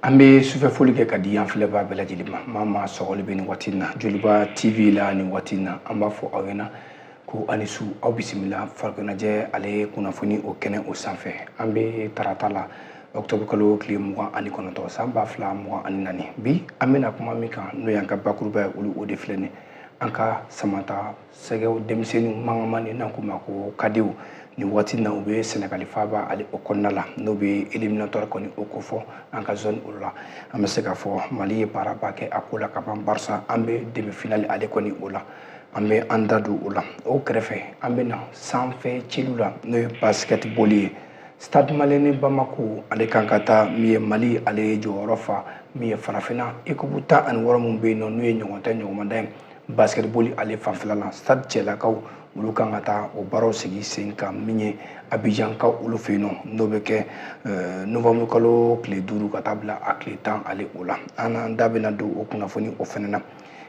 An bɛ sufɛ foli kɛ ka di an filɛbaa bɛɛ lajɛlen ma. Maa maa sɔgɔli bɛ nin waati in na Joliba TV la, nin waati in na, an b'a fɔ aw ɲɛna ko ani su, aw bisimila farikoloɲɛnajɛ ale kunnafoni o kɛnɛ o sanfɛ. An bɛ tarata la, octobre kalo tile 29, san 2024. Bi an bɛna kuma min kan, n'o y'an ka bakuruba ye, olu o de filɛ nin an ka samata sɛgɛw denmisɛnninw mangamani n'an k'u ma ko cadetw. Nin waati na, u bɛ Sɛnɛgali faaba ale o kɔnɔna la, n'o bɛ éliminatoire kɔni o kofɔ an ka zone o la. An bɛ se k'a fɔ Mali ye baaraba kɛ a ko la ka ban, barisa an bɛ demi finale ale kɔni o la. An bɛ an da don o la. O kɛrɛfɛ, an bɛ na sanfɛ celu la, n'o ye basketball ye. Stade Malien ni Bamako ale kan ka taa min ye Mali ale ye jɔyɔrɔ fa min ye farafinna équipe 16 min bɛ yen nɔ, n'o ye ɲɔgɔn tɛ ɲɔgɔnmadan ye basketball ale fanfɛla la. Stade cɛlakaw olu kan ka taa o baaraw sigi sen kan min ye Abidjan kaw olu fɛ yen nɔ, n'o bɛ kɛ novembre kalo tile 5 ka taa bila a tile 10 ale o la. An n'an da bɛna don o kunnafoni o fɛnɛ na,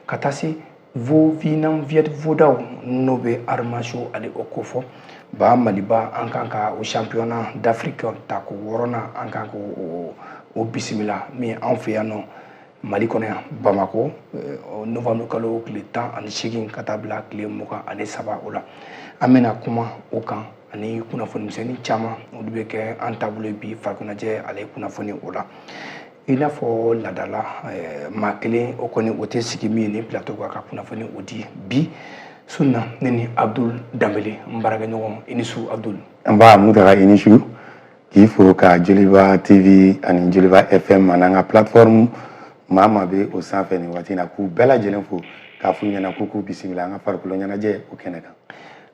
ka taa se Vovinam Viet Vo Dao, n'o bɛ arts martiaux ale o kofɔ ba Maliba. An kan ka o championnat d'Afrique ta ko wɔɔrɔnan, an kan ko o bisimila min ye anw fɛ yan nɔ Mali kɔnɔ yan Bamako, novembre kalo tile 18 ka taa bila tile 23 o la. An bɛna kuma o kan ani kunnafoni misɛnnin caman, olu bɛ kɛ an taabolo bi farikoloɲɛnajɛ ale kunnafoni o la. I n'a fɔ laadala, maa kelen o kɔni o tɛ sigi min ye ni plateau kan ka kunnafoni o di bi su na, ne ni Abdul Danbele, n baarakɛɲɔgɔn. I ni su, Abdul. Nba Mutaga, i ni su. K'i fo ka Joliba TV ani Joliba FM ani an ka plateforme maa maa bɛ o sanfɛ nin waati in na, k'u bɛɛ lajɛlen fo k'a f'u ɲɛna k'u k'u bisimila an ka farikolo ɲɛnajɛ o kɛnɛ kan.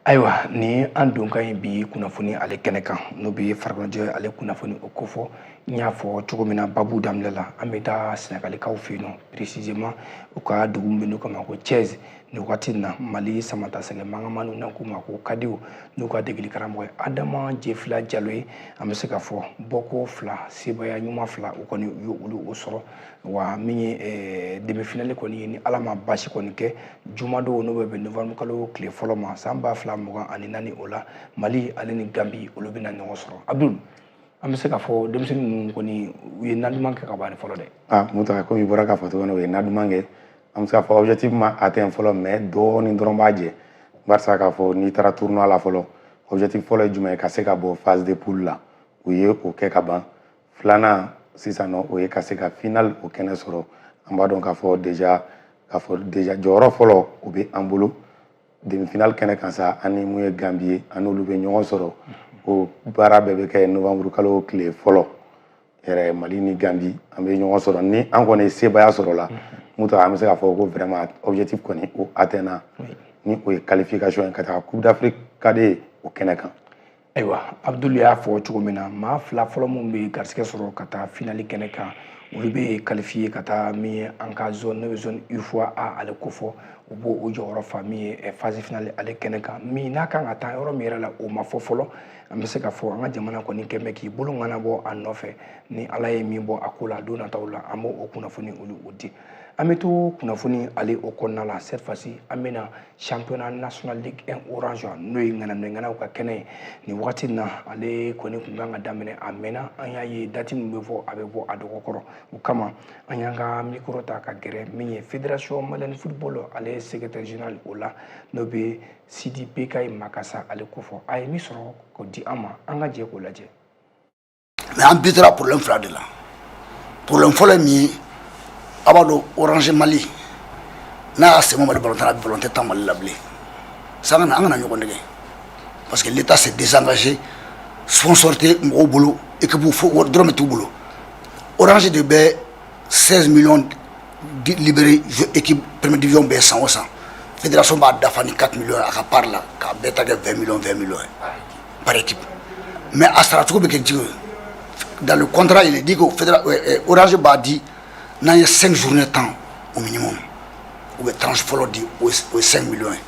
Ayiwa, ni an don ka ɲi bi kunnafoni ale kɛnɛ kan, n'o bɛ farikoloɲɛnajɛ ale kunnafoni o kofɔ. N y'a fɔ cogo min na babu daminɛ la, an bɛ taa Sɛnɛgalikaw fɛ yen nɔ, précisément u ka dugu min bɛ n'u kama ko Thiès. Nin waati in na, Mali samata sɛgɛ mangamaniw n'an k'u ma ko cadetw, n'u ka degeli karamɔgɔ ye Adama Jefila Jalo ye, an bɛ se k'a fɔ bɔko fila, sebaaya ɲuman fila, u kɔni u ye olu o sɔrɔ. Wa min ye demi-finale kɔni ye, ni Ala ma baasi kɔni kɛ, jumadon, n'o bɛ bɛn novembre kalo tile fɔlɔ ma san 2024 o la, Mali ale ni Gambi olu bɛna ɲɔgɔn sɔrɔ. Abdul, an bɛ se k'a fɔ denmisɛnnin ninnu kɔni u ye naduman kɛ ka ban fɔlɔ dɛ. Ah Mutaga, komi i bɔra k'a fɔ cogo min na, u ye naduman kɛ. An bɛ se k'a fɔ objectif ma atteint fɔlɔ, mais dɔɔnin dɔrɔn b'a jɛ, barisa k'a fɔ n'i taara tournoi la fɔlɔ, objectif fɔlɔ ye jumɛn ye? Ka se ka bɔ phase de poule la. U ye o kɛ ka ban. Filanan sisan nɔ, o ye ka se ka final o kɛnɛ sɔrɔ. An b'a dɔn k'a fɔ déjà jɔyɔrɔ fɔlɔ o bɛ an bolo demi finale kɛnɛ kan sa. An ni mun ye Gambi ye, an n'olu bɛ ɲɔgɔn sɔrɔ. O baara bɛɛ bɛ kɛ novembre kalo tile fɔlɔ yɛrɛ. Mali ni Gambi, an bɛ ɲɔgɔn sɔrɔ. Ni an kɔni ye sebaaya sɔrɔ la, Mutaga, an bɛ se k'a fɔ ko vraiment objectif kɔni o atteint, ni o ye qualification ye ka taga Coupe d'Afrique cadet o kɛnɛ kan. Ayiwa, Abdul y'a fɔ cogo min na, maa fila fɔlɔ min bɛ garisɛgɛ sɔrɔ ka taa finale kɛnɛ kan, olu bɛ qualifié ka taa min ye an ka zone, n'o ye zone UFOA A ale kofɔ, u b'o o jɔyɔrɔ fa min ye phase finale ale kɛnɛ kan. Min n'a kan ka taa yɔrɔ min yɛrɛ la, o ma fɔ fɔlɔ. An bɛ se k'a fɔ an ka jamana kɔni kɛn bɛ k'i bolo ŋanabɔ a nɔfɛ. Ni Ala ye min bɔ a ko la don nataw la, an b'o o kunnafoni olu o di. An bɛ to kunnafoni ale o kɔnɔna la. Cette fois-ci, an bɛna championnat national Ligue 1 Orange, n'o ye ŋanaminɛŋanaw ka kɛnɛ ye. Nin wagati in na, ale kɔni tun kan ka daminɛ a mɛnna. An y'a ye date min bɛ fɔ, a bɛ bɔ a dɔgɔkɔrɔ. O kama, an y'an ka micro ta ka gɛrɛ min ye Fédération malienne football ale secrétaire général o la, n'o bɛ Sidi Bekayi Makasa ale kofɔ. A ye min sɔrɔ k'o di an ma, an ka jɛ k'o lajɛ. Mais an bitara problème fila de la. Problème fɔlɔ ye min ye, a b'a dɔn, Orange Mali n'a y'a sen bɔ Mali balontan na, a bɛ balon tɛ tan Mali la bilen. San kana an kana ɲɔgɔn nɛgɛ, parce que l'État s'est désengagé, sponsor tɛ mɔgɔw bolo, équipe fo dɔrɔn bɛ t'u bolo. Orange de bɛ 16 millions libéré équipe première division bɛɛ san o san. Fédération b'a dafa ni 4 millions a ka part la, k'a bɛɛ ta kɛ 20 millions, 20 millions par équipe. Mais a sara cogo bɛ kɛ cogo ye? Dans le contrat, il est dit que Orange b'a di n'an ye 5 journées tan au minimum, u bɛ tranche fɔlɔ di, o ye 5 millions ye.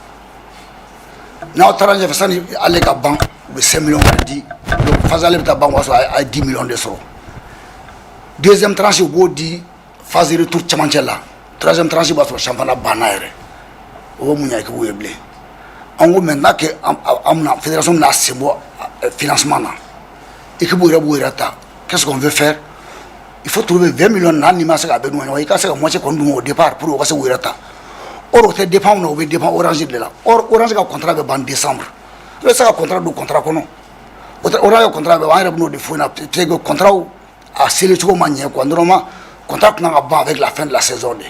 N'aw taara ɲɛfɛ, sani ale ka ban, u bɛ 5 millions wɛrɛ di. Donc phase aller bɛ taa ban, o b'a sɔrɔ a ye 10 millions de sɔrɔ. Deuxième tranche, u b'o di phase retour cɛmancɛ la. Troisième tranche b'a sɔrɔ championnat banna yɛrɛ. O bɛ mun ɲɛ équipe ye bilen? An ko maintenant que an bɛna, fédération bɛna sen bɔ financement na, équipe yɛrɛ b'u yɛrɛ ta, qu'est-ce qu'on veut faire? Il faut trouver 20 millions na. N'i ma se k'a bɛɛ d'u ma ɲɔgɔn, i ka se ka moitié kɔni d'u ma au départ pour u ka se k'u yɛrɛ ta. Or o tɛ dépend na, o bɛ dépend Orange de la. Or Orange ka contrat bɛ ban décembre. I bɛ se ka contrat don contrat kɔnɔ, o tɛ Orange ka contrat bɛ ban. An yɛrɛ bɛn'o de fɔ ɲɛna, peut-être que contrat a seli cogo ma ɲɛ quoi. Normalement, contrat tun kan ka ban avec la fin de la saison de,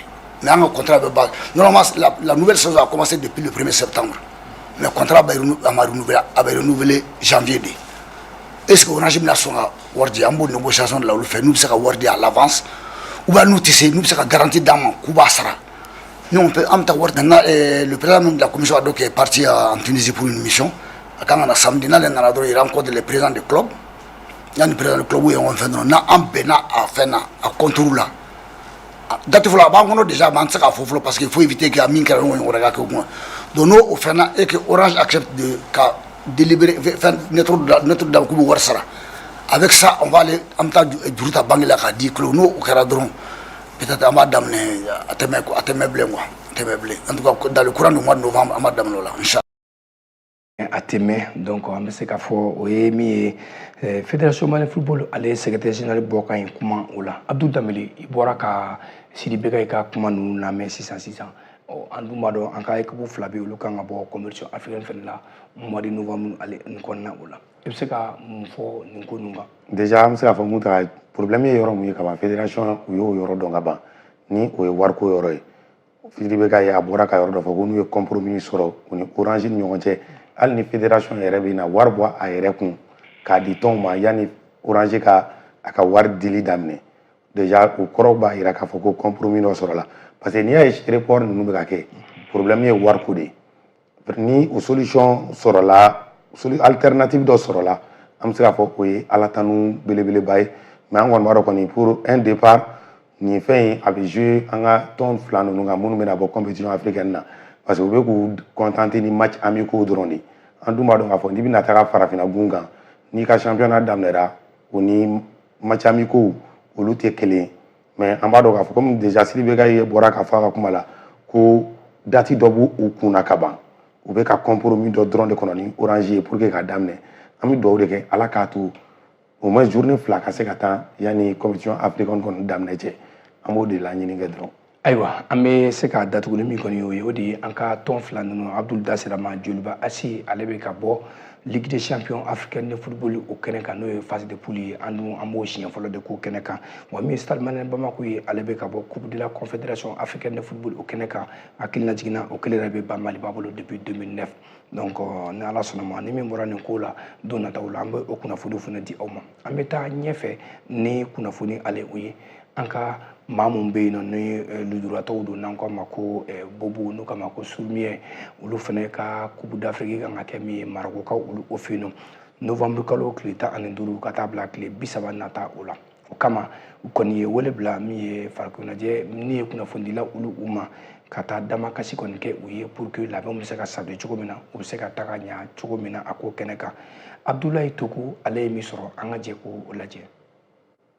mais an ka contrat bɛ ban normalement, la nouvelle saison a commencé depuis le 1er septembre, mais contrat bɛ a ma renouveler, a bɛ renouveler janvier de. Est ce que Orange bɛna sɔn ka wari di? An b'o négociation de la olu fɛ, n'u bɛ se ka wari di à l'avance ou bien n'u tɛ se, n'u bɛ se ka garantie d'an ma k'u b'a sara. Nous, on peut, an bɛ taa wari. Maintenant, le président même de la commission ad hoc est parti en Tunisie pour une mission. A kan ka na samedi. N'ale nana dɔrɔn, il rencontre les présidents des clubs. Yanni président du club ye ɲɔgɔn fɛn dɔrɔn, n'an bɛnna a fɛn na, a contour la, date fɔlɔ a b'an kɔnɔ déjà, mais an tɛ se k'a fɔ fɔlɔ parce que il faut éviter que min kɛra ɲɔgɔn wɛrɛ ka kɛ o kunna. Donc n'o o fɛn na et que Orange accepte de ka délibéré fɛn lettre da k'u bɛ wari sara, avec ça on va aller, an bɛ taa juru ta banque la k'a di club. N'o kɛra dɔrɔn, peut-être an b'a daminɛ, a tɛ mɛn, a tɛ mɛn bilen quoi, a tɛ mɛn bilen. En tout cas, dans le courant du mois de novembre, an b'a daminɛ o la, inchallah. A tɛ mɛn. Donc an bɛ se k'a fɔ o ye min ye, Fédération Mali Football, ale ye secrétaire général bɔ ka ɲi kuma o la. Abdou Danbele, i bɔra ka Sidibe ka i ka kuma ninnu lamɛn sisan sisan. Ɔ, an dun b'a dɔn an ka équipe fila bɛ yen, olu kan ka bɔ compétition africaine fɛnɛ la mois de novembre ale nin kɔnɔna o la. I bɛ se ka mun fɔ nin ko ninnu kan? Déjà, an bɛ se k'a fɔ mun ta problème ye yɔrɔ mun ye ka ban, fédération u y'o yɔrɔ dɔn ka ban, ni o ye wariko yɔrɔ ye. Sidibe ka ye, a bɔra ka yɔrɔ dɔ fɔ ko n'u ye compromis sɔrɔ u ni Orange ni ɲɔgɔn cɛ, hali ni fédération yɛrɛ bɛ na wari bɔ a yɛrɛ kun k'a di tɔnw ma yanni Orange ka a ka wari dili daminɛ. Déjà, o kɔrɔ b'a jira k'a fɔ ko compromis dɔ sɔrɔla, parce que n'i y'a ye report ninnu bɛ ka kɛ, problème ye wariko de ye. Ni o solution sɔrɔla, alternative dɔ sɔrɔla, an bɛ se k'a fɔ o ye ala tanu belebeleba ye. Mais an kɔni b'a dɔn kɔni, pour un départ, nin fɛn in a bɛ jouer an ka tɔn fila ninnu kan minnu bɛna bɔ compétition africaine na, parce que u bɛ k'u contenter ni match amicaux dɔrɔn de. An dun b'a dɔn k'a fɔ n'i bɛna taga farafinna gun kan, n'i ka championnat daminɛra, o ni match amicaux olu tɛ kelen ye. Mais an b'a dɔn k'a fɔ komi déjà Sidibe ka ye bɔra k'a fɔ a ka kuma la ko date dɔ b'u u kun na ka ban, u bɛ ka compromis dɔ dɔrɔn de kɔnɔ ni Orange ye pour que k'a daminɛ. An bɛ dugawu de kɛ, Ala k'a to au moins journée 2 ka se ka taa yanni compétition africaine kɔni daminɛ cɛ. An b'o de laɲini kɛ dɔrɔn. Ayiwa, an bɛ se k'a datugu ni min kɔni y'o ye, o de ye an ka tɔn fila ninnu. Abdul da sera ma, Joliba AC, ale bɛ ka bɔ Ligue des Champions africaine de football o kɛnɛ kan, n'o ye phase de poule ye. An dun an b'o siɲɛ fɔlɔ de k'o kɛnɛ kan. Wa min ye Stade Malien Bamako ye, ale bɛ ka bɔ Coupe de la Confédération africaine de football o kɛnɛ kan. Hakilina jiginna, o kelen yɛrɛ bɛ ba Maliba bolo depuis 2009. Donc ni Ala sɔnna ma, ni min bɔra nin ko la don nataw la, an bɛ o kunnafoniw fana di aw ma. An bɛ taa ɲɛfɛ ni kunnafoni ale o ye, an ka maa mun bɛ yen nɔ ni lujuratɔw don, n'an k'a ma ko bobo, n'u k'a ma ko sourds-muets, olu fana ka Coupe d'Afrique kan ka kɛ min ye Marɔkukaw olu o fɛ yen nɔ, novembre kalo tile 15 ka taa bila tile 30 nata o la. O kama, u kɔni ye wele bila min ye farikoloɲɛnajɛ ni ye kunnafonidila olu u ma, ka taa damakasi kɔni kɛ u ye pour que labɛnw bɛ se ka sabati cogo min na, u bɛ se ka taga ɲa cogo min na a ko kɛnɛ kan. Abudulayi Togo, ale ye min sɔrɔ, an ka jɛ k'o lajɛ.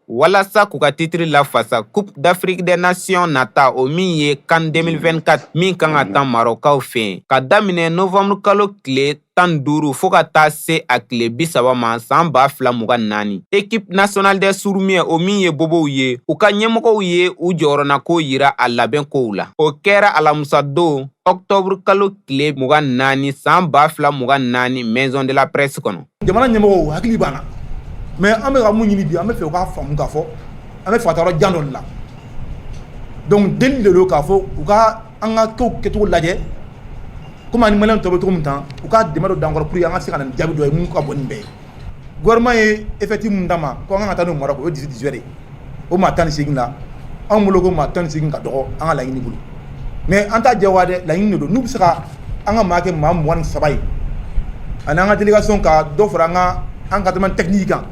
Walasa k'u ka titiri lafasa Coupe d'Afrique des Nations nata, o min ye CAN 2024 min kan ka tan Marɔkaw fɛ yen ka daminɛ novembre kalo tile 15 fo ka taa se a tile 30 ma san 2024, Équipe nationale des sourds-muets, o min ye bobow ye, u ka ɲɛmɔgɔw ye u jɔyɔrɔnako yira a labɛn kow la. O kɛra alamisa don, octobre kalo tile 24 san 2024, Maison de la Presse kɔnɔ. Jamana ɲɛmɔgɔw hakili b'an na, mais an bɛ ka mun ɲini bi, an bɛ fɛ u k'a faamu k'a fɔ an bɛ fɛ ka taa yɔrɔ jan dɔ de la. Donc deli de don k'a fɔ u ka an ka kow kɛcogo lajɛ, komi ani maliyɛn tɔ bɛ cogo min tan, u ka dɛmɛ dɔ d'an kɔrɔ pour que an ka se ka na ni jaabi dɔ ye mun ka bɔ nin bɛɛ ye. Gouvernement ye effectif mun d'an ma ko an kan ka taa n'o Maroc, o ye 18 de ye. O maa 18 la, anw bolo ko maa 18 ka dɔgɔ an ka laɲini bolo, mais an t'a diyagoya dɛ, laɲini de don. N'u bɛ se ka an ka maa kɛ maa 23 ye, ani an ka délégation ka dɔ fara an ka encadrement technique kan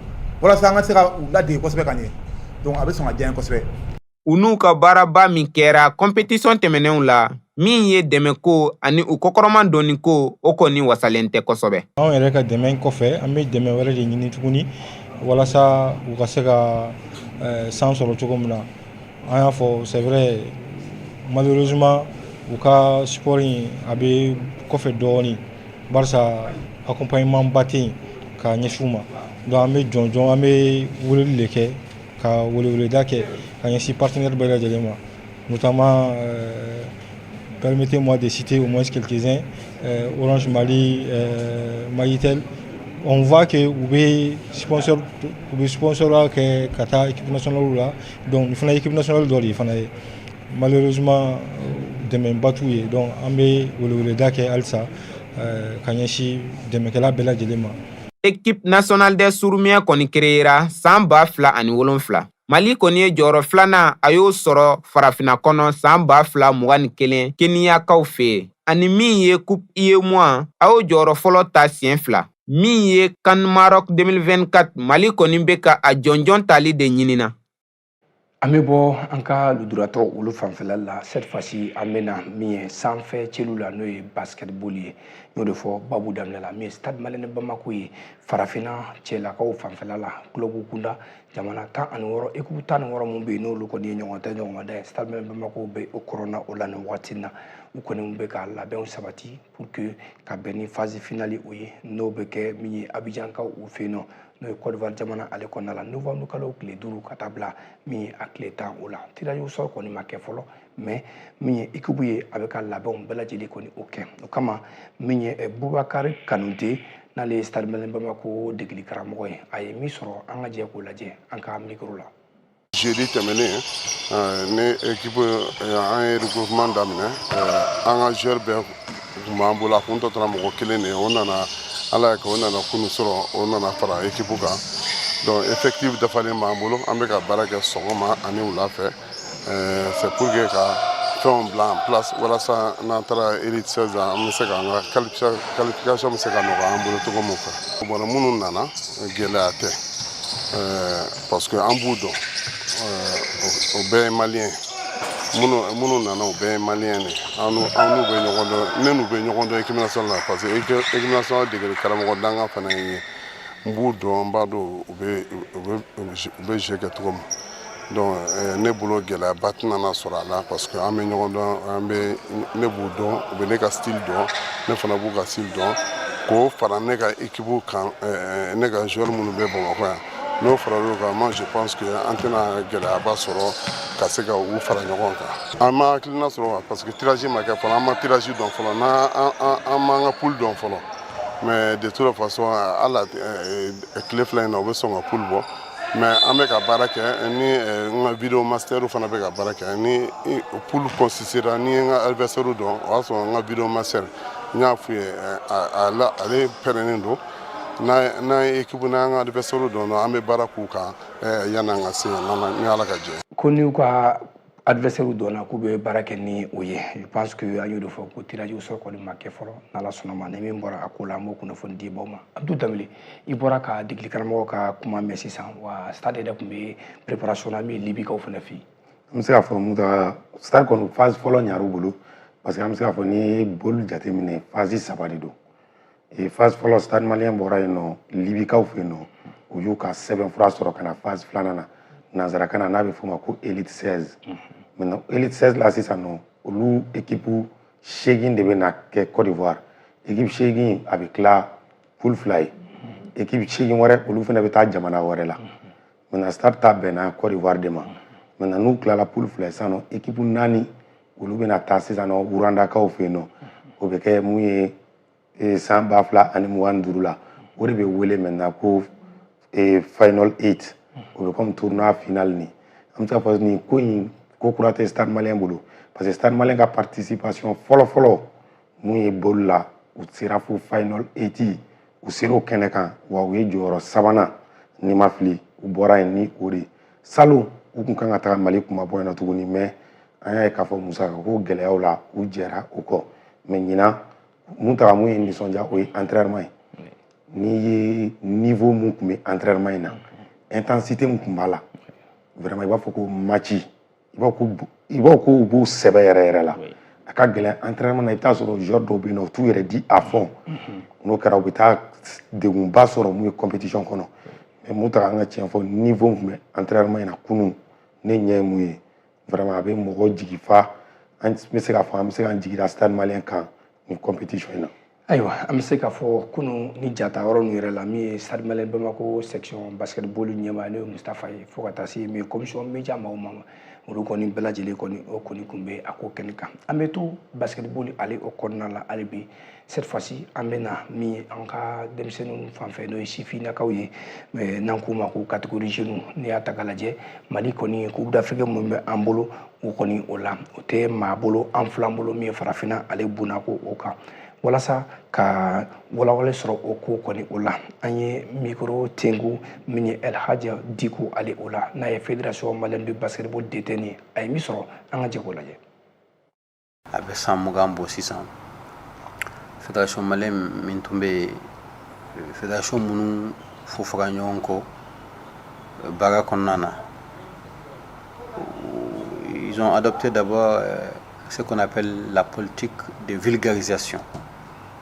walasa an ka se ka u ladege kosɛbɛ ka ɲɛ, donc a bɛ sɔn ka diya n ye kosɛbɛ. U n'u ka baaraba min kɛra compétition tɛmɛnenw la, min ye dɛmɛko ani u kɔkɔrɔma donni ko, o kɔni wasalen tɛ kosɛbɛ. Anw yɛrɛ ka dɛmɛ kɔfɛ, an bɛ dɛmɛ wɛrɛ de ɲini tuguni walasa u ka se ka san sɔrɔ cogo min na. An y'a fɔ, c'est vrai, malheureusement u ka sport in a bɛ kɔfɛ dɔɔnin, barisa accompagnement ba tɛ yen ka ɲɛsin u ma. Donc an bɛ jɔnjɔn, an bɛ weleli de kɛ. Ka weleweleda kɛ ka ɲɛsin partenaire bɛɛ lajɛlen ma, notamment, permettez-moi de citer au moins quelques-uns, Orange Mali, Malitel. On voit que u bɛ sponsor, u bɛ sponsorat kɛ ka taa équipe nationale la. Donc nin fana ye équipe nationale dɔ de fana ye. Malheureusement, dɛmɛba t'u ye. Donc an bɛ weleweleda kɛ halisa ka ɲɛsin dɛmɛkɛla bɛɛ lajɛlen ma. Équipe nationale des sourds-muets kɔni créera san 2007. Mali kɔni ye jɔyɔrɔ filanan, a y'o sɔrɔ Farafinna kɔnɔ san 2021 Keniyakaw fɛ yen. Ani min ye Coupe UEMOA, a y'o jɔyɔrɔ fɔlɔ ta siɲɛ fila. Min ye CAN Maroc 2024, Mali kɔni bɛ ka a jɔnjɔn tali de ɲinina. An bɛ bɔ an ka lujuratɔ olu fanfɛla la. Cette fois-ci, an bɛna min ye sanfɛ celu la, n'o ye basketball ye. N y'o de fɔ babu daminɛ la, min ye Stade Malien Bamako ye, Farafinna cɛlakaw fanfɛla la, club kunda, jamana 16, équipe 16 mun bɛ yen, n'olu kɔni ye ɲɔgɔn tɛ ɲɔgɔn da ye, Stade Malien Bamako bɛ o kɔrɔna o la nin waati in na. U kɔni bɛ ka labɛnw sabati pour que ka bɛn ni phase finale o ye, n'o bɛ kɛ min ye Abidjankaw u fɛ yen nɔ, n'o ye Côte d'Ivoire jamana ale kɔnɔna la, novembre kalo tile 5 ka taa bila min ye a tile 10 o la. Tirage au sort kɔni ma kɛ fɔlɔ, mais min ye équipe ye, a bɛ ka labɛnw bɛɛ lajɛlen kɔni o kɛ. O kama, min ye Bubakari Kanute, n'ale ye Stade Malien Bamako degeli karamɔgɔ ye, a ye min sɔrɔ, an ka jɛ k'o lajɛ an ka micro la. Jeudi tɛmɛnen ni équipe, an ye regroupement daminɛ. An ka joueur bɛɛ tun b'an bolo, a kun tɔ tora mɔgɔ kelen de ye. O nana, Ala y'a kɛ, o nana kunu sɔrɔ, o nana fara équipe kan. Donc effectif dafalen b'an bolo. An bɛ ka baara kɛ sɔgɔma ani wula fɛ. C'est pour que ka fɛnw bila en place walasa n'an taara Élite 16, an bɛ se k'an ka qualification bɛ se ka nɔgɔya an bolo cogo min fɛ. Bon, minnu nana, gɛlɛya tɛ, parce que an b'u dɔn, o bɛɛ ye Malien. Minnu nana, o bɛɛ ye Malien de. An n'u bɛ ɲɔgɔn dɔn, ne n'u bɛ ɲɔgɔn dɔn équipe nationale la, parce que équipe nationale degeli karamɔgɔ dankan fana ye n b'u dɔn, n b'a dɔn u bɛ jeu kɛ cogo min. Donc ne bolo, gɛlɛyaba tɛna na sɔrɔ a la, parce que an bɛ ɲɔgɔn dɔn, an bɛ ne b'u dɔn, u bɛ ne ka style dɔn, ne fana b'u ka style dɔn. K'o fara ne ka équipe kan, ne ka joueur minnu bɛ Bamakɔ yan, n'o faral'o kan, moi je pense que an tɛna gɛlɛyaba sɔrɔ ka se ka u fara ɲɔgɔn kan. An ma hakilina sɔrɔ parce que tirage ma kɛ fɔlɔ, an ma tirage dɔn fɔlɔ, n'an an m'an ka poule dɔn fɔlɔ. Mais de toute façon, hali tile 2 in na, u bɛ sɔn ka poule bɔ. Mais an bɛ ka baara kɛ ni n ka vidéo master fana bɛ ka baara kɛ. Ni poule constituera, ni n ka adversaire dɔn, o y'a sɔrɔ n ka vidéo master, n y'a f'u ye, ale pɛrɛnnen don. N'an ye équipe, n'an ka adversaire dɔn, an bɛ baara k'u kan yanni an ka se yen, ni Ala ka jɛ. Ko n'u ka adversaire dɔnna, k'u bɛ baara kɛ ni o ye. Je pense que an y'o de fɔ ko tirage au sort kɔni ma kɛ fɔlɔ. N'Ala sɔnna ma, ni min bɔra a ko la, an b'o kunnafoni di baw ma. Abdou Danbele, i bɔra ka degeli karamɔgɔ ka kuma mɛn sisan wa. Stade yɛrɛ tun bɛ préparation na min ye Libikaw fana fɛ yen. An bɛ se k'a fɔ mun ta, Stade kɔni, phase fɔlɔ ɲar'u bolo, parce que an bɛ se k'a fɔ n'i ye boli jateminɛ, phase saba de don. Phase fɔlɔ, Stade Malien bɔra yen nɔ Libikaw fɛ yen nɔ, u y'u ka sɛbɛnfura sɔrɔ ka na phase filanan na, nanzarakan na n'a bɛ f'o ma ko Élite 16. Maintenant, Élite 16 la sisan nɔ, olu équipe seegin de bɛ na kɛ Côte d'Ivoire. Équipe seegin, a bɛ tila poule fila ye. Équipe seegin wɛrɛ, olu fana bɛ taa jamana wɛrɛ la. Maintenant, Stade ta bɛnna Côte d'Ivoire de ma. Maintenant, n'u tilala poule fila ye sisan nɔ, équipe naani, olu bɛna taa sisan nɔ Rwandakaw fɛ yen nɔ. O bɛ kɛ mun ye san 2025 la, o de bɛ wele maintenant ko final 8. O bɛ comme tournoi final. Nin, an bɛ se k'a fɔ nin ko in, ko kura tɛ Stade Malien bolo, parce que Stade Malien ka participation fɔlɔ fɔlɔ mun ye boli la, u sera fo final 8, u sera o kɛnɛ kan wa, u ye jɔyɔrɔ sabanan, n'i ma fili, u bɔra yen ni o de ye. Salon, u kun kan ka taga Mali kuma bɔ yen nɔ tuguni, mais an y'a ye k'a fɔ musaka ko gɛlɛyaw la, u jɛra o kɔ. Mais ɲinan mun taga, mun ye nisɔndiya, o ye entraînement ye. N'i ye niveau mun tun bɛ entraînement in na, intensité mun tun b'a la, vraiment i b'a fɔ ko match, i b'a fɔ ko u b'u sɛbɛ yɛrɛ yɛrɛ la. A ka gɛlɛn entraînement na, i bɛ taa sɔrɔ joueur dɔw bɛ yen nɔ, u t'u yɛrɛ di à fond. N'o kɛra, u bɛ taa degunba sɔrɔ mun ye compétition kɔnɔ. Mais mun taga, an ka tiɲɛ fɔ, niveau mun tun bɛ entraînement in na kunun, ne ɲɛ ye mun ye, vraiment a bɛ mɔgɔ jigi fa. An bɛ se k'a fɔ an bɛ se k'an jigi da Stade Malien kan nin compétition in na. Ayiwa, an bɛ se k'a fɔ kunun ni jata yɔrɔ ninnu yɛrɛ la, min ye Stade Malien Bamako section basketball ɲɛmaa, n'o ye Mustafa ye, fo ka taa se min ye commission média maaw ma, olu kɔni bɛɛ lajɛlen kɔni, o kɔni tun bɛ a ko kɛnɛ kan. An bɛ to basketball ale o kɔnɔna la hali bi. Cette fois-ci, an bɛ na min ye an ka denmisɛnninw fan fɛ, n'o ye sifinnakaw ye, n'an k'u ma ko catégorie jeunes. N'i y'a ta k'a lajɛ, Mali kɔni, Coupe d'Afrique min bɛ an bolo, o kɔni o la, o tɛ maa bolo, an filan bolo, min ye farafinna ale bunna ko o kan. Walasa ka walawale sɔrɔ o ko kɔni o la, an ye micro tengu min ye El Hadj Diko ale o la, n'a ye Fédération malienne de basketball DTN ye. A ye min sɔrɔ, an ka jɛ k'o lajɛ. A bɛ san 20 bɔ sisan, Fédération malienne min tun bɛ yen, fédération minnu fofora ɲɔgɔn kɔ baara kɔnɔna na, ils ont adopté d'abord ce qu'on appelle la politique de vulgarisation.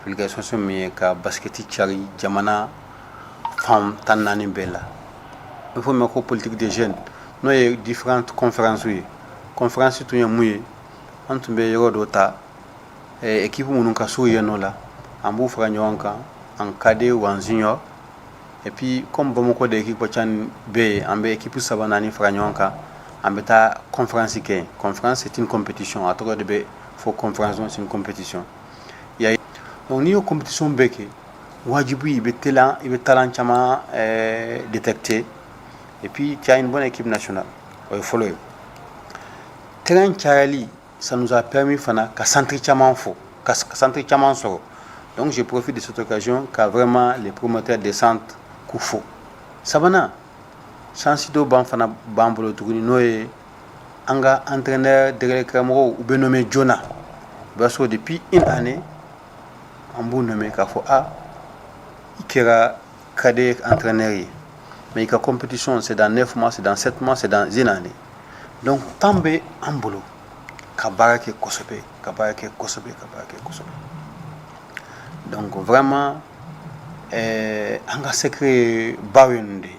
Vulgarisation min ye ka basket cari jamana fan 14 bɛɛ la. A bɛ fɔ min ma ko politique des jeunes, n'o ye différentes conférences ye. Conférence tun ye mun ye? An tun bɛ yɔrɔ dɔ ta, équipe minnu ka so yen nɔ la, an b'u fara ɲɔgɔn kan en cadet ou en junior. Et puis comme Bamakɔ de équipe ca bɛ yen, an bɛ équipe saba naani fara ɲɔgɔn kan, an bɛ taa conférence kɛ yen. Conférence, c'est une compétition, a tɔgɔ de bɛ fɔ conférence, c'est une compétition. Donc n'i y'o compétition bɛɛ kɛ, wajibi i bɛ talent, i bɛ talent caman détecter et puis tu as une bonne équipe nationale. O ye fɔlɔ ye. Terrain cayali, ça nous a permis fana ka centre caman fɔ, ka centre caman sɔrɔ. Donc je profite de cette occasion ka vraiment les promoteurs des centres k'u fo. Sabanan, chance dɔ b'an fana b'an bolo tuguni, n'o ye an ka entraîneur, degeli karamɔgɔw, u bɛ nommer joona. I b'a sɔrɔ depuis une année, an b'u nommer k'a fɔ: a i kɛra cadet entraîneur ye, mais i ka compétition, c'est dans 9 mois, c'est dans 7 mois, c'est dans une année. Donc temps bɛ an bolo ka baara kɛ kosɛbɛ, ka baara kɛ kosɛbɛ, ka baara kɛ kosɛbɛ. Donc vraiment, an ka secret baw ye nin de ye.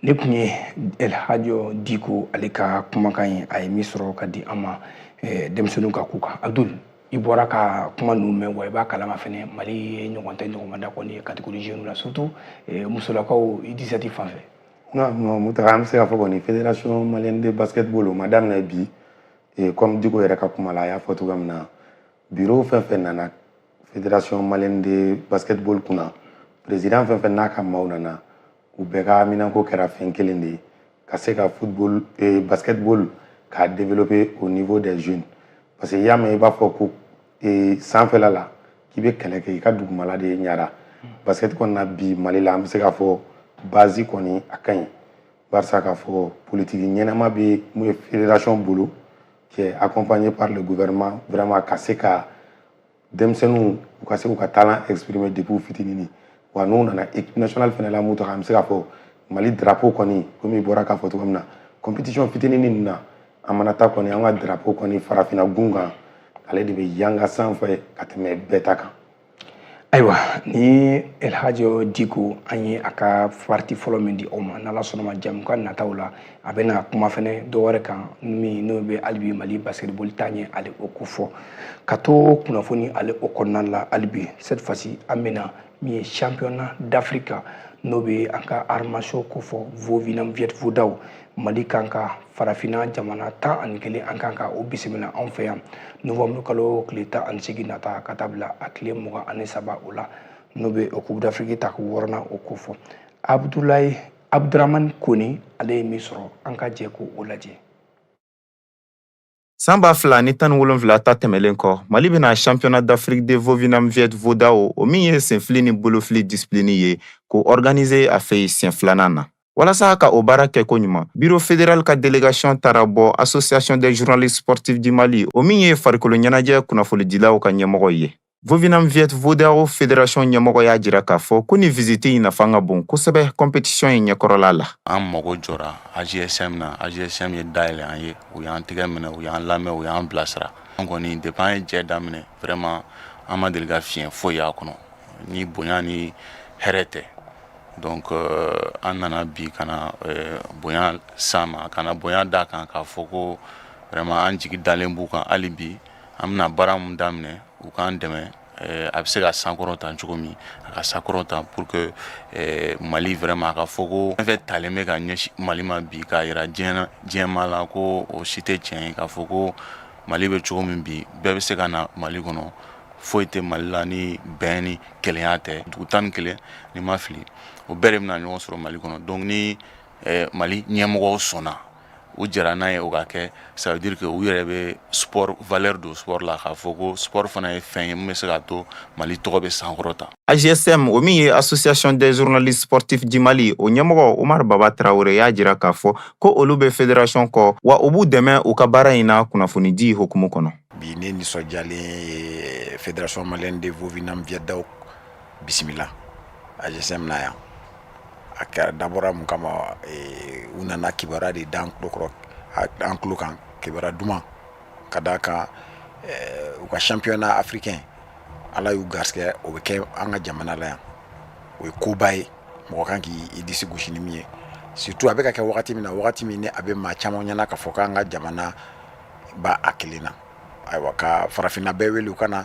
Ne tun ye El Hadj Diko ale ka kumakan ye, a ye min sɔrɔ ka di an ma denmisɛnninw ka ko kan. Abdul, i bɔra ka kuma ninnu mɛn wa, i b'a kalama fɛnɛ, Mali ye ɲɔgɔn tɛ ɲɔgɔn ma da kɔni ye catégorie jeune la, surtout musolakaw U17 fan fɛ. Non, Mutaga, an bɛ se k'a fɔ kɔni, Fédération malienne de basketball, o ma daminɛ bi. Comme Diko yɛrɛ ka kuma la, a y'a fɔ cogoya min na, bureau fɛn fɛn nana Fédération malienne de basketball kunna, président fɛn fɛn n'a ka maaw nana, u bɛɛ ka haminanko kɛra fɛn kelen de ye: ka se ka football, basketball k'a développer au niveau des jeunes. Parce que i y'a mɛn, i b'a fɔ ko sanfɛla la k'i bɛ kɛlɛ kɛ, i ka dugumala de ɲara. Basket kɔni na bi Mali la, an bɛ se k'a fɔ base kɔni a ka ɲi, barisa k'a fɔ politique ɲɛnama bɛ mun ye fédération bolo, qui est accompagné par le gouvernement, vraiment ka se ka denmisɛnninw, u ka se k'u ka talent exprimer depuis u fitinin. Wa n'u nana équipe nationale fɛnɛ la, mun tɔgɔ, an bɛ se k'a fɔ Mali drapeau kɔni, komi i bɔra k'a fɔ cogo min na, compétition fitinin ninnu na, an mana taa kɔni, an ka drapeau kɔni, farafinna gun kan, ale de bɛ yanga sanfɛ ka tɛmɛ bɛɛ ta kan. Ayiwa, ni El Hadj Diko, an ye a ka partie fɔlɔ min di aw ma, n'Ala sɔnna ma, jamukan nataw la, a bɛna kuma fɛnɛ dɔ wɛrɛ kan min n'o bɛ hali bi Mali basketball taa ɲɛ, ale o ko fɔ. Ka to kunnafoni ale o kɔnɔna la hali bi, cette fois-ci, an bɛna min ye championnat d'Afrique, n'o bɛ an ka arts martiaux ko fɔ, Vovinam Viet Vo Dao. Mali kan ka farafinna jamana 11, an kan ka o bisimila anw fɛ yan novembre kalo tile 18 nata ka taa bila a tile 23 o la, n'o bɛ o Coupe d'Afrique ta ko wɔɔrɔnan o ko fɔ. Abudulayi Abdurahmani Kone, ale ye min sɔrɔ, an ka jɛ ko o lajɛ. San 2017 ta tɛmɛlen kɔ, Mali bɛna championnat d'Afrique de Vovinam Viet Vo Dao, o min ye senfili ni bolofili discipline ye, k'o organiser a fɛ yen siɲɛ filanan na. Walasa ka o baara kɛ koɲuman, bureau fédéral ka délégation taara bɔ Association des journalistes sportifs du Mali, o min ye farikolo ɲɛnajɛ kunnafonidilaw ka ɲɛmɔgɔ ye. Vovinam Viet Vo Dao Fédération ɲɛmɔgɔ y'a jira k'a fɔ ko ni visite in nafa ka bon kosɛbɛ compétition in ɲɛkɔrɔla la. An mago jɔra AJSM na. AJSM ye dayɛlɛ an ye, u y'an tɛgɛ minɛ, u y'an lamɛn, u y'an bilasira. An kɔni, depuis an ye jɛ daminɛ, vraiment an ma deli ka fiɲɛ foyi y'a kɔnɔ ni bonya ni hɛrɛ tɛ. Donc an nana bi ka na bonya s'an ma, ka na bonya d'a kan, k'a fɔ ko vraiment an jigi dalen b'u kan. Hali bi, an bɛna baara mun daminɛ, u k'an dɛmɛ. A bɛ se ka sankɔrɔta cogo min, a ka sankɔrɔta pour que Mali vraiment a ka fɔ ko fɛn fɛn talen bɛ ka ɲɛsin Mali ma bi, k'a jira diɲɛ diɲɛmaa la ko o si tɛ tiɲɛ ye, k'a fɔ ko Mali bɛ cogo min bi, bɛɛ bɛ se ka na Mali kɔnɔ, foyi tɛ Mali la ni bɛn ni kelenya tɛ. Dugu 11, ni ma fili, o bɛɛ de bɛna ɲɔgɔn sɔrɔ Mali kɔnɔ. Donc ni Mali ɲɛmɔgɔw sɔnna, u jɛra n'a ye o ka kɛ, ça veut dire que u yɛrɛ bɛ sport valeur don sport la, k'a fɔ ko sport fana ye fɛn ye min bɛ se k'a to Mali tɔgɔ bɛ sankɔrɔta. AJSM, o min ye Association des journalistes sportifs du Mali, o ɲɛmɔgɔ Umar Baba Traoré y'a jira k'a fɔ ko olu bɛ fédération kɔ, wa u b'u dɛmɛ u ka baara in na kunnafonidi hukumu kɔnɔ. Bi ne nisɔndiyalen ye Fédération malienne de Vovinam Viet Dao bisimila AJSM na yan. A kɛra dabɔra mun kama? U nana kibaruya de d'an tulo kɔrɔ, an tulo kan, kibaruya duman ka d'a kan u ka championnat africain, Ala y'u garisɛgɛ, o bɛ kɛ an ka jamana la yan. O ye koba ye, mɔgɔ kan k'i disi gosi ni min ye, surtout a bɛ ka kɛ wagati min na, wagati min ni a bɛ maa caman ɲɛna k'a fɔ k'an ka jamana ba a kelen na. Ayiwa, ka farafinna bɛɛ wele u ka na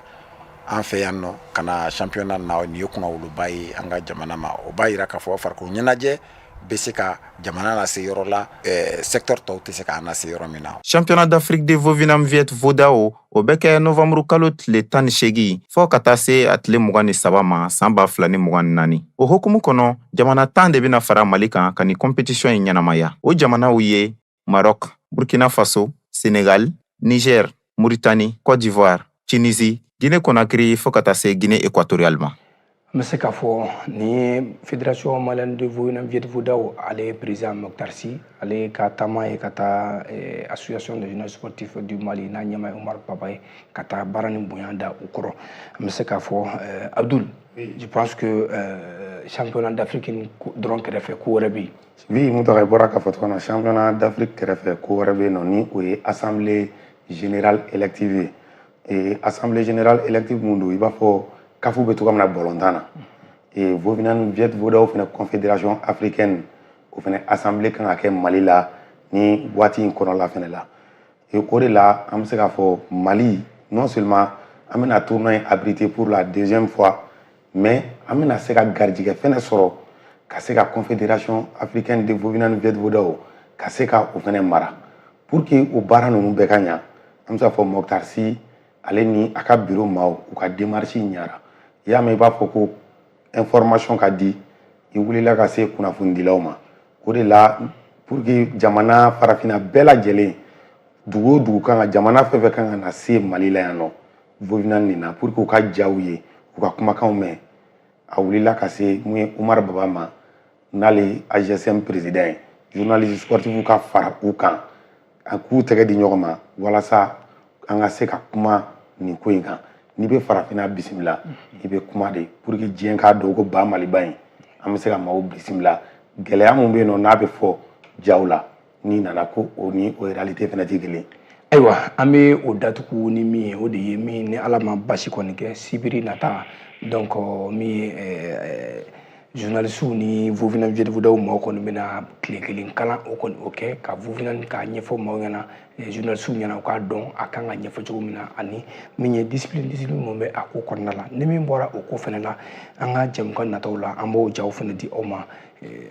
an fɛ yan nɔ ka na championnat na, nin ye kunnawoloba ye an ka jamana ma. O b'a yira k'a fɔ farikolo ɲɛnajɛ bɛ se ka jamana lase yɔrɔ la, secteur tɔw tɛ se k'an lase yɔrɔ min na. Championnat d'Afrique de Vovinam Viet Vo Dao, o bɛ kɛ novembre kalo tile 18 fɔɔ ka taa se a tile 23 ma san 2024. O hukumu kɔnɔ, jamana 10 de bɛna fara Mali kan ka nin compétition in ɲɛnamaya. O jamanaw ye Maroc, Burkina Faso, Sénégal, Niger, Mauritanie, Côte d'Ivoire, Tunisie, Guinée Conakry fo ka taa se Guinée équatoriale ma. An bɛ se k'a fɔ nin ye Fédération malienne de Vovinam Viet Vo Dao, ale président Mokhtar Sy, ale ka taama ye ka taa Association des journalistes sportifs du Mali n'a ɲɛmaa ye Umar Baba ye, ka taa baara ni bonya da u kɔrɔ. An bɛ se k'a fɔ, Abdul, je pense que championnat d'Afrique dɔrɔn kɛrɛfɛ, ko wɛrɛ bɛ yen. Oui, Mutaga, i bɔra k'a fɔ cogo min na, championnat d'Afrique kɛrɛfɛ, ko wɛrɛ bɛ yen nɔ, ni o ye assemblée générale élective ye. Assemblée générale élective mun don? I b'a fɔ CAF bɛ cogoya min na balontan na, Vovinam Viet Vo Dao fana, confédération africaine, o fana assemblée kan ka kɛ Mali la ni waati in kɔnɔla fana la. O de la, an bɛ se k'a fɔ Mali, non seulement an bɛna tournoi in abriter pour la deuxième fois, mais an bɛna se ka garijɛgɛ fɛnɛ sɔrɔ ka se ka Confédération africaine de Vovinam Viet Vo Dao ka se ka o fɛnɛ mara. Pour que o baara ninnu bɛɛ ka ɲa, an bɛ se k'a fɔ Mokhtar Sy, ale ni a ka bureau maaw, u ka démarche ɲara. I y'a mɛn, i b'a fɔ ko information ka di, i wulila ka se kunnafonidilaw ma. O de la, pour que jamana farafinna bɛɛ lajɛlen, dugu o dugu kan ka, jamana fɛn fɛn kan ka na se Mali la yan nɔ Vovinam nin na, pour que u ka jaw ye, u ka kumakanw mɛn, a wulila ka se mun ye Umar Baba ma, n'ale AJSM président ye, journaliste sportif ka fara u kan, a k'u tɛgɛ di ɲɔgɔn ma walasa an ka se ka kuma nin ko in kan. N'i bɛ farafinna bisimila, i bɛ kuma de pour que diɲɛ k'a dɔn ko ba Maliba in, an bɛ se ka maaw bisimila. Gɛlɛya mun bɛ yen nɔ n'a bɛ fɔ jaw la, n'i nana ko o ni o réalité fana tɛ kelen. Ayiwa, an bɛ o datugu ni min ye, o de ye min ni Ala ma basi kɔni kɛ, sibiri nata, donc min ye journalistes ni Vovinam Viet Vo Dao maaw kɔni bɛna tile kelen kalan o kɔni o kɛ ka Vovinam k'a ɲɛfɔ maaw ɲɛna, journalistes ɲɛna, u k'a dɔn a kan ka ɲɛfɔ cogo min na, ani min ye discipline mun bɛ a ko kɔnɔna la. Ni min bɔra o ko fɛnɛ la, an ka jɛmukan nataw la, an b'o jaw fɛnɛ di aw ma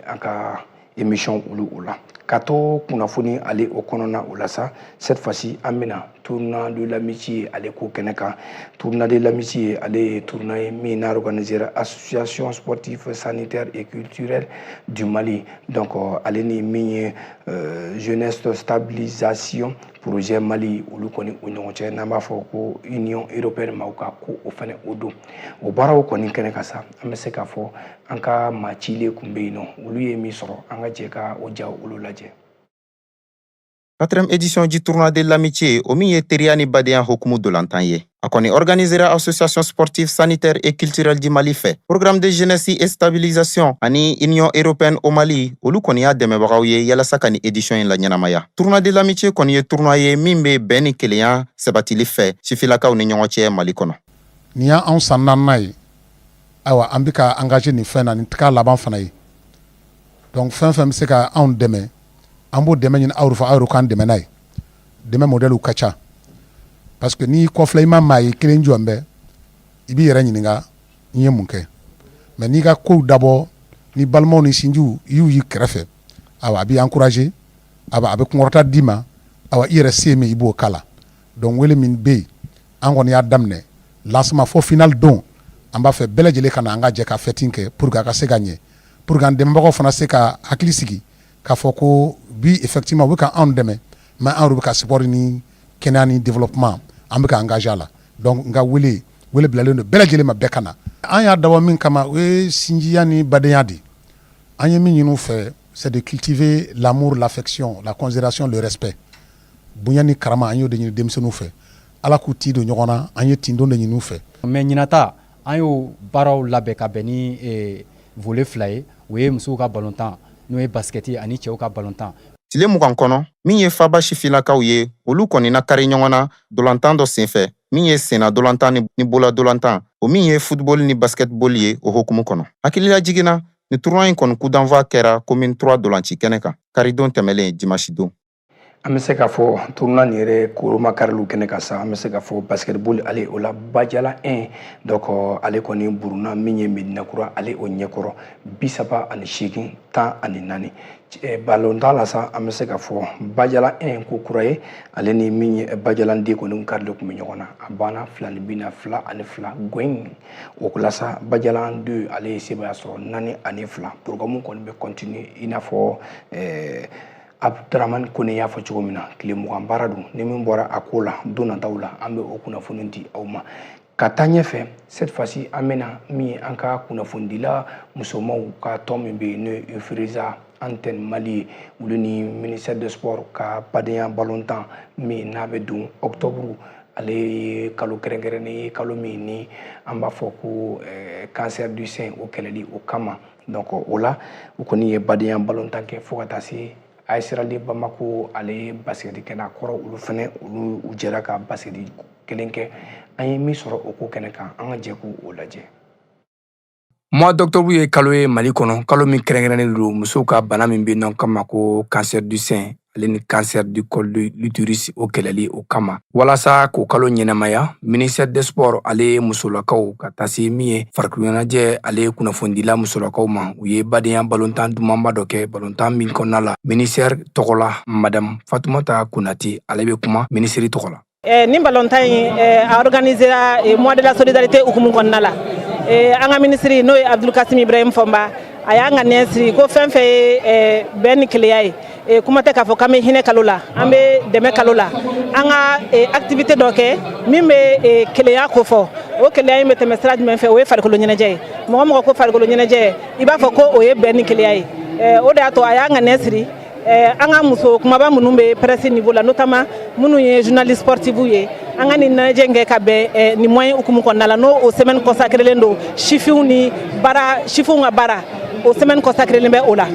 an ka émission olu o la. Ka to kunnafoni ale o kɔnɔna o la sa, cette fois-ci an bɛna tournoi de l'amitié ale ko kɛnɛ kan. Tournoi de l'amitié, ale ye tournoi ye min n'a organisé Association sportive, sanitaire et culturelle du Mali, donc ale ni min ye Jeunesse stabilisation projet Mali, olu kɔni o ɲɔgɔn cɛ, n'an b'a fɔ ko Union européenne maaw ka ko o fɛnɛ o don. O baaraw kɔni kɛnɛ kan sa, an bɛ se k'a fɔ an ka maa cilen kun bɛ yen nɔ, olu ye min sɔrɔ, an ka jɛ ka o ja olu lajɛ. Quatrième édition du tournoi de l'amitié, o min ye teriya ni badenya hukumu dolantan ye. A kɔni organisera Association sportive, sanitaire et culturelle du Mali fɛ. Programme de jeunesse et stabilisation ani Union européenne au Mali, olu kɔni y'a dɛmɛbagaw ye yalasa ka ni édition in la ɲɛnamaya. Tournoi de l'amitié kɔni ye tournoi ye min bɛ bɛn ni kelenya sabatili fɛ sifilakaw ni ɲɔgɔn cɛ Mali kɔnɔ. Nin y'anw san naaninan ye. Ayiwa, an bɛ ka engagé nin fɛn na, nin tɛ k'a laban fana ye. Donc fɛn fɛn bɛ se ka anw dɛmɛ, an b'o dɛmɛ ɲini aw fɛ, aw yɛrɛ k'an dɛmɛ n'a ye. Dɛmɛ modèle ka ca, parce que n'i kɔfilɛ, i ma maa ye kelen jɔn bɛ. I b'i yɛrɛ ɲininka n ye mun kɛ. Mais n'i ka kow dabɔ ni balimaw ni sinjiw i y'u y'i kɛrɛfɛ, awa, a b'i encourager, awa, a bɛ kunkɔrɔta d'i ma, awa, i yɛrɛ se ye min i b'o k'a la. Donc wele min bɛ yen, an kɔni y'a daminɛ lancement fo final don, an b'a fɛ bɛɛ lajɛlen ka na, an ka jɛ ka fête kɛ pour que a ka se ka ɲɛ, pour que an dɛmɛbagaw fana se ka hakili sigi k'a fɔ ko bi, effectivement, u bɛ ka anw dɛmɛ, mais an yɛrɛ bɛ ka sport ni kɛnɛya ni développement, an bɛ ka engagé a la. Donc n ka wele wele bilalen don bɛɛ lajɛlen ma, bɛɛ ka na. An y'a dabɔ min kama, o ye sinjiya ni badenya de. An ye min ɲini u fɛ, c'est de cultiver l'amour, l'affection, la considération, le respect. Bonya ni karama, an y'o de ɲini denmisɛnninw fɛ. Ala k'u tin don ɲɔgɔn na, an ye tindon de ɲini u fɛ. Mais ɲinata, an y'o baaraw labɛn ka bɛn ni volet fila ye. O ye musow ka balontan, n'o ye basket, ani cɛw ka balontan. Tile 20 kɔnɔ, min ye faba sifinlakaw ye, olu kɔni na kari ɲɔgɔn na dolantan dɔ senfɛ, min ye senna dolantan ni bola dolantan, o min ye football ni basketball ye. O hokumu kɔnɔ, hakilila jiginna ni tournoi in kɔni, coup d'envoi kɛra commune 3 dolanci kɛnɛ kan karidon tɛmɛlen, dimanche don. An bɛ se k'a fɔ tournoi nin yɛrɛ koroma kariliw kɛnɛ kan sa, an bɛ se k'a fɔ basketball ale o la, Bajala 1, donc ale kɔni buruna min ye Medina Kura ale o ɲɛkɔrɔ, 38-14. Balontan la sa, an bɛ se k'a fɔ Bajala 1 ko kura ye, ale ni min ye Bajalan den kɔni karili tun bɛ ɲɔgɔn na, a banna fila ni bi na 2-2 gɔin. O la sa, Bajalan 2 ale ye sebaaya sɔrɔ 4-2. Programme kɔni bɛ continuer i n'a fɔ Abdramane Kone y'a fɔ cogo min na, tile 20 baara don. Ni min bɔra a ko la don nataw la, an bɛ o kunnafoni di aw ma ka taa ɲɛfɛ. Cette fois-ci, an bɛna min ye, an ka kunnafonidila musomanw ka tɔn min bɛ yen, n'o ye Ifriza Antenne Mali ye, olu ni ministère des Sports ka badenya balontan min n'a bɛ don octobre, ale ye kalo kɛrɛnkɛrɛnnen ye, kalo min ni an b'a fɔ ko cancer du sein, o kɛlɛli o kama. Donc o la, u kɔni ye badenya balontan kɛ fo ka taa se AS Rally Bamako, ale ye basket kɛnɛ kɔrɔ, olu fɛnɛ olu u jɛra ka basket kelen kɛ. An ye min sɔrɔ o ko kɛnɛ kan, an ka jɛ k'o lajɛ. Mois d'octobre ye kalo ye Mali kɔnɔ, kalo min kɛrɛnkɛrɛnnen don musow ka bana min bɛ yen nɔ kama ko cancer du sein ale ni cancer du col de l'utérus, o kɛlɛli o kama. Walasa k'o kalo ɲɛnamaya, ministère des Sports ale ye musolakaw ka taa se min ye farikolo ɲɛnajɛ ale ye kunnafonidila musolakaw ma, u ye badenya balontan dumanba dɔ kɛ, balontan min kɔnɔna la, ministère tɔgɔ la, madame Fatumata Konate, ale bɛ kuma minisiri tɔgɔ la. Nin balontan in a organisera mois de la solidarité hukumu kɔnɔna la. An ka minisiri, n'o ye Abdul Kasim Ibrahim Fɔnba, a y'a ŋaniya siri ko fɛn fɛn ye bɛn ni keleya ye, kuma tɛ k'a fɔ k'an bɛ hinɛ kalo la, an bɛ dɛmɛ kalo la, an ka activité dɔ kɛ min bɛ keleya kofɔ. O keleya in bɛ tɛmɛ sira jumɛn fɛ? O ye farikolo ɲɛnajɛ ye. Mɔgɔ mɔgɔ ko farikolo ɲɛnajɛ, i b'a fɔ ko o ye bɛn ni keleya ye. O de y'a to a y'a ŋaniya siri an ka muso kumaba minnu bɛ presse niveau la, notamment minnu ye journaliste sportif ye, an ka nin ɲɛnajɛ in kɛ ka bɛn nin moyen hukumu kɔnɔna la, n'o o semaine consacré len don sifinw ni baara, sifinw ka baara, o semaine consacré len bɛ o la.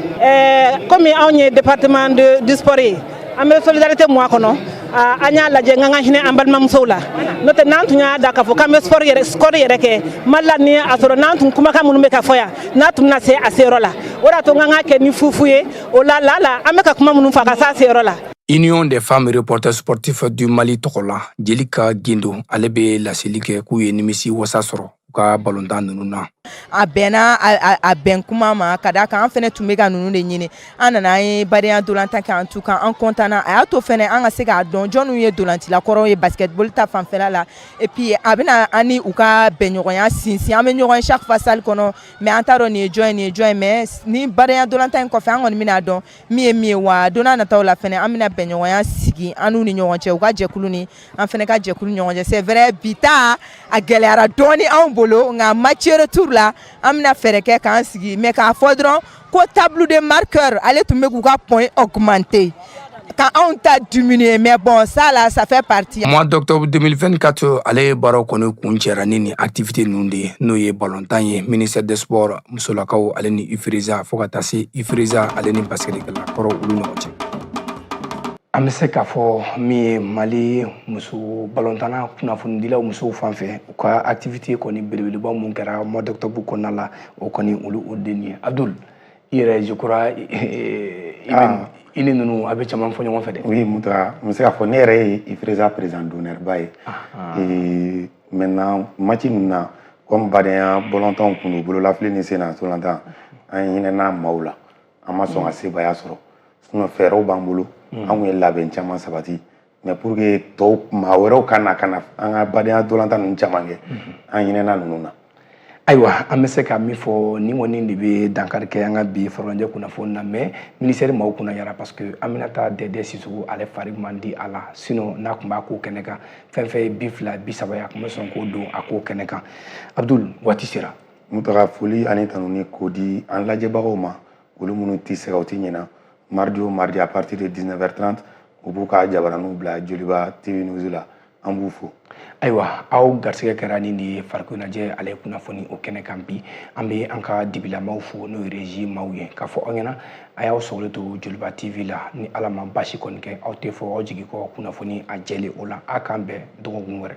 Komi anw ye département du sport ye, an bɛ solidarité mois kɔnɔ, an y'a lajɛ n ka hinɛ an balimamusow la. N'o tɛ, n'an tun y'a da k'a fɔ k'an bɛ sport yɛrɛ, score yɛrɛ kɛ Mali la, ni a sɔrɔ n'an tun kumakan minnu bɛ ka fɔ yan, n'a tun bɛna se a seyɔrɔ la. O de y'a to n k'an kɛ ni fufu ye o la la, an bɛ ka kuma minnu fɔ, a ka se a seyɔrɔ la. Union des femmes reporters sportifs du Mali tɔgɔ la, Jelika Gindo, ale bɛ laseli kɛ k'u ye nimisi wasa sɔrɔ u ka balontan ninnu na. A bɛnna a bɛn kuma ma, ka d'a kan an fɛnɛ tun bɛ ka ninnu de ɲini. An nana, an ye badenya dolantan kɛ. En tout cas, an content na. A y'a to fɛnɛ an ka se k'a dɔn jɔnniw ye dolancilakɔrɔw ye basketball ta fanfɛla la. Et puis a bɛna an ni u ka bɛnɲɔgɔnya sinsin. An bɛ ɲɔgɔn ye chaque fois salle kɔnɔ, mais an t'a dɔn nin ye jɔn ye, nin ye jɔn ye. Mais ni badenya dolantan in kɔfɛ, an kɔni bɛna dɔn min ye min ye. Wa don n'a nataw la fɛnɛ, an bɛna bɛnɲɔgɔnya sigi an n'u ni ɲɔgɔn cɛ, u ka jɛkulu ni an fɛnɛ ka jɛkulu ɲɔgɔn cɛ. C'est vrai, bi ta a gɛlɛyara dɔɔni anw bolo, nka match retour la, an bɛna fɛɛrɛ kɛ k'an sigi. Mais k'a fɔ dɔrɔn ko tableau de marqueur, ale tun bɛ k'u ka point augmenter ka anw ta diminuer, mais bon, ça là, ça fait partie. Mois d'octobre 2024, ale ye baaraw kɔni kun cɛra ni activité ninnu de ye, n'o ye balontan ye, ministère des Sports musolakaw ale ni Ifriza, fo ka taa se Ifriza ale ni basketkɛla kɔrɔ olu ɲɔgɔn cɛ. An bɛ se k'a fɔ min ye Mali muso balontanna kunnafonidilaw musow fan fɛ, u ka activité kɔni belebeleba mun kɛra mois d'octobre kɔnɔna la, o kɔni olu o den ye. Abdul, i yɛrɛ, je crois, i ni ninnu a bɛ caman fɔ ɲɔgɔn fɛ dɛ. Oui, Mouta, n bɛ se k'a fɔ ne yɛrɛ ye Ifreza président d'honneur ba ye. Et maintenant, match ninnu na Comme badenya bɔlɔntanw kun don, bololafili ni senna ntolantan, an hinɛna maaw la, an ma sɔn ka sebaaya sɔrɔ. Sinon fɛɛrɛw b'an bolo, an kun ye labɛn caman sabati, mais pour que tɔw maa wɛrɛw ka na ka na an ka badenya ntolantan ninnu caman kɛ, an hinɛna ninnu na. Ayiwa, an bɛ se ka min fɔ, nin kɔni de bɛ dankari kɛ an ka bi farajɛ kunnafoni na. Mais ministère maaw kunna yara, parce que Aminata Dɛdɛ Sisoko, ale fari man di a la. Sinon n'a tun b'a ko kɛnɛ kan, fɛn fɛn ye 20, 30 ye, a tun bɛ sɔn k'o don a ko kɛnɛ kan. Abdul, waati sera. Mutaga, foli ani tanuni k'o di an lajɛbagaw ma, olu minnu tɛ sɛgɛn, u tɛ ɲinɛ. Mardi o mardi, à partir de 19h30, u b'u ka jabaraninw bila Joliba TV News la. An b'u fo. Ayiwa, aw garisɛgɛ kɛra nin de ye, farikoloɲɛnajɛ ale kunnafoni o kɛnɛ kan bi. An bɛ an ka dibilamaw fo, n'o ye régie maaw ye, k'a fɔ aw ɲɛna a y'aw sɔgɔlen to Joliba TV la. Ni Ala ma basi kɔni kɛ, aw tɛ fɔ aw jigi kɔ kunnafoni a jɛlen o la. A k'an bɛn dɔgɔkun wɛrɛ.